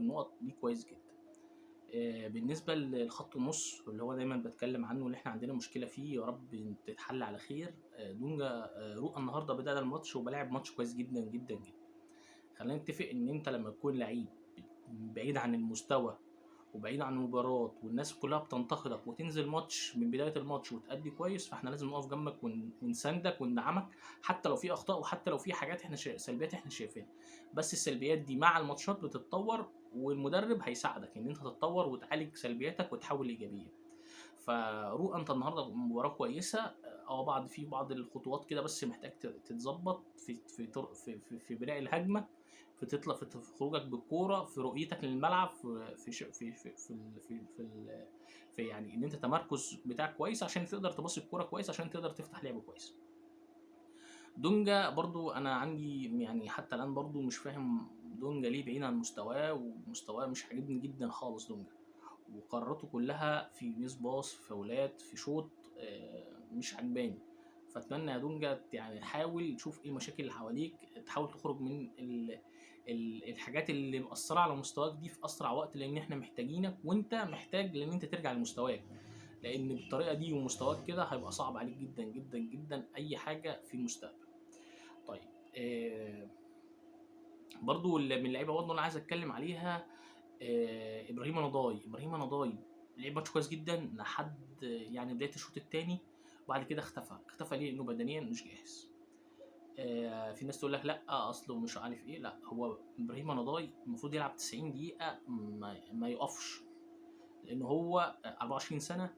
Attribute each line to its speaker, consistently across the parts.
Speaker 1: النقط دي كويس جدا. بالنسبة للخط النص واللي هو دايما بتكلم عنه اللي احنا عندنا مشكلة فيه، يا رب تتحل على خير. دونجا، رؤى النهارده بدأ الماتش وبلاعب ماتش كويس جدا جدا جدا. خلينا نتفق ان انت لما تكون لعيب بعيد عن المستوى وبعيد عن المباراة والناس كلها بتنتقدك وتنزل ماتش من بداية الماتش وتأدي كويس، فاحنا لازم نقف جنبك ونساندك وندعمك حتى لو في اخطاء وحتى لو في حاجات احنا سلبيات احنا شايفينها، بس السلبيات دي مع الماتشات بتتطور والمدرب هيساعدك ان انت تتطور وتعالج سلبياتك وتحول لايجابيه. فروق انت النهارده مباراة كويسة، بعض في بعض الخطوات كده بس محتاج تتظبط في في في في, في بناء الهجمة، في تطلع في خروجك بالكورة، في رؤيتك للملعب، في في في في في في, في, في يعني ان انت تمركز بتاعك كويس عشان تقدر تباصي الكورة كويس عشان تقدر تفتح لعب كويس. دونجا برضو انا عندي يعني حتى الان برضو مش فاهم دونجا ليه بعيد عن مستواه، ومستواه مش عاجبني جدا خالص دونجا، وقراراته كلها في miss pass، في فاولات، في شوط، مش عجباني. فاتمنى يا دونجا يعني حاول تشوف ايه المشاكل اللي حواليك، تحاول تخرج من الحاجات اللي مأثرة على مستواك دي في أسرع وقت، لأن احنا محتاجينك وأنت محتاج لأن أنت ترجع لمستواك، لأن بالطريقة دي ومستواك كده هيبقى صعب عليك جدا جدا جدا أي حاجة في المستقبل. طيب برضو من اللعيبة برضو أنا عايز أتكلم عليها، إبراهيم نضاي. إبراهيم نضاي لعب ماتش كويس جدا لحد يعني بداية الشوط الثاني، وبعد كده اختفى. اختفى ليه؟ لأنه بدنيا مش جاهز. في ناس تقول لك لا اصله مش عارف ايه، لا هو ابراهيم نضاي المفروض يلعب 90 دقيقة ما يقفش، لان هو 24 سنة،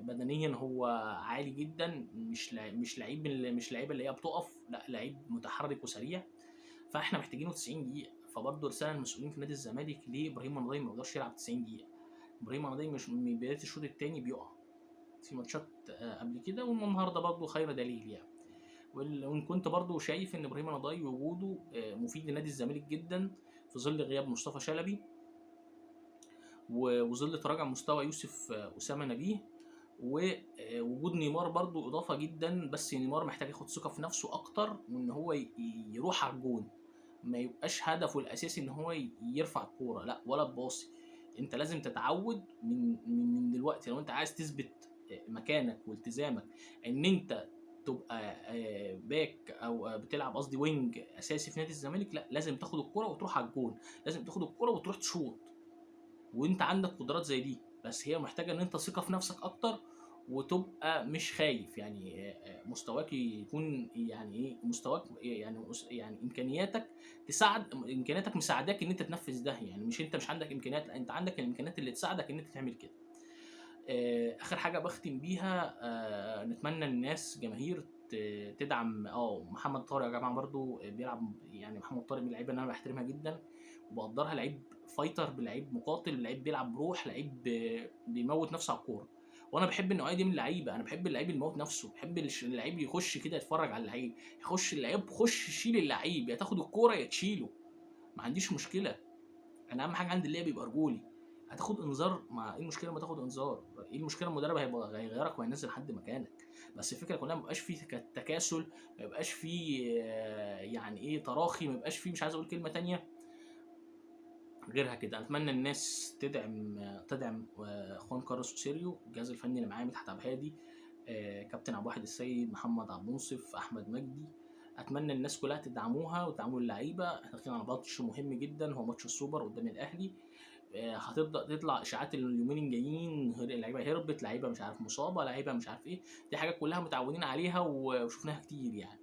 Speaker 1: بدنيا هو عالي جدا، مش لعيب مش لعيب اللي هي بتقف، لا لعيب متحرك وسريع، فاحنا محتاجينه 90 دقيقة. فبرضه رسالة للمسؤولين في نادي الزمالك، ليه ابراهيم نضاي ما يقدرش يلعب 90 دقيقة؟ ابراهيم نضاي مش من بداية الشوط الثاني بيقع في ماتشات قبل كده، والنهارده برضه خير دليل يعني. وان كنت برضو شايف ان ابراهيم نضاي وجوده مفيد لنادي الزمالك جدا في ظل غياب مصطفى شلبي وظل تراجع مستوى يوسف اسامة نبيه، ووجود نيمار برضو اضافه جدا، بس نيمار محتاج ياخد ثقة في نفسه اكتر، وان هو يروح على الجون، ما يبقاش هدفه الاساسي ان هو يرفع الكورة، لا ولا تباصي. انت لازم تتعود من دلوقتي، لو انت عايز تثبت مكانك والتزامك ان انت تبقى back او بتلعب قصدي wing اساسي في نادي الزمالك، لا لازم تاخد الكرة وتروح على الجون، لازم تاخد الكرة وتروح تشوط، وانت عندك قدرات زي دي، بس هي محتاجه ان انت ثقة في نفسك اكتر وتبقى مش خايف، يعني مستواك يكون يعني ايه، مستواك يعني يعني امكانياتك تساعد، امكانياتك مساعداك ان انت تنفذ ده، يعني مش انت مش عندك امكانيات، لا انت عندك الامكانيات اللي تساعدك ان انت تعمل كده. اخر حاجة بختم بيها، نتمنى الناس جماهير تدعم محمد طارق يا جماعة، برضو بيلعب يعني محمد طارق من اللعيبة اللي انا بحترمها جدا وبقدرها، لعيب fighter، لعيب مقاتل، لعيب بيلعب بروح، لعيب بيموت نفسه على الكورة، وانا بحب النوعية دي من اللعيبة. انا بحب اللعيب اللي يموت نفسه، بحب اللعيب يخش كده يتفرج على اللعيب، يخش اللعيب خش شيل اللعيب، يا تاخد الكورة يا تشيله، ما عنديش مشكلة، انا اهم حاجة عندي اللعب يبقى رجولي. هتاخد انذار، ما ايه المشكلة ما تاخد انذار؟ ايه المشكلة؟ المدرب هيبقى هيغيرك وهينزل حد مكانك، بس الفكرة كلها ما يبقاش فيه تكاسل، ما يبقاش فيه يعني ايه تراخي، ما يبقاش فيه، مش عايز اقول كلمة تانية غيرها كده. اتمنى الناس تدعم خوان كارلوس اوسيريو، الجهاز الفني اللي معايا مدحت عبد الهادي، كابتن عبد الواحد السيد، محمد عبد المنصف، احمد مجدي. اتمنى الناس كلها تدعموها وتدعموا اللعيبة. احنا داخلين على ماتش مهم جدا، هو ماتش السوبر قدام الاهلي. هتبدا تطلع اشاعات اليومين الجايين، لعيبة هربت، لعيبة مش عارف مصابه، لعيبة مش عارف ايه، دي حاجات كلها متعودين عليها وشفناها كتير يعني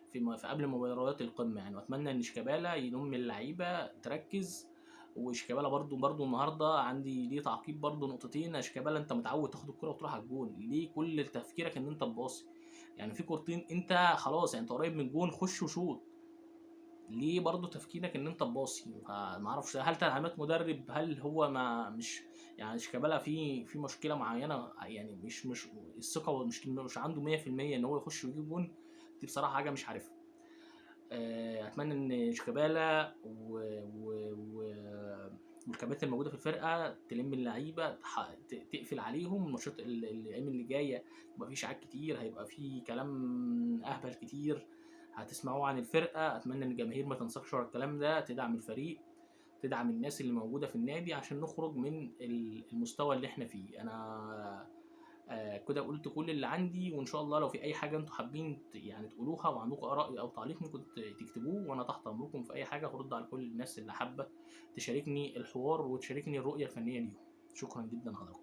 Speaker 1: في قبل مباريات القمه يعني. واتمنى ان شيكابالا يضم اللعيبة تركز. وشيكابالا برضو النهارده عندي ليه تعقيب برضو نقطتين. شيكابالا انت متعود تاخد الكره وتروح على الجون، ليه كل تفكيرك ان انت تباصي؟ يعني في كورتين انت خلاص يعني انت قريب من الجون، خش وشوط، ليه برضو تفكيرك ان انت تباصي؟ ما اعرفش هل تعليمات مدرب، هل هو ما مش يعني شيكابالا في مشكلة معينة يعني، مش الثقة مش عنده 100% ان هو يخش ويجيب جون، دي بصراحة حاجة مش عارفها. اتمنى ان شيكابالا والكباتن الموجودة في الفرقة تلم اللعيبة، تقفل عليهم الماتشات الايام اللي جاية. يبقى في اشاعات كتير، هيبقى في كلام اهبل كتير هتسمعوه عن الفرقة. اتمنى ان الجماهير ما تنساقش ورا الكلام ده، تدعم الفريق، تدعم الناس اللي موجودة في النادي عشان نخرج من المستوى اللي احنا فيه. انا كده قلت كل اللي عندي، وان شاء الله لو في اي حاجة انتوا حابين يعني تقولوها وعندكم اراء او تعليق ممكن تكتبوه، وانا تحت امركم في اي حاجة. هرد على كل الناس اللي حابة تشاركني الحوار وتشاركني الرؤية الفنية ليهم. شكرا جدا لحضراتكم.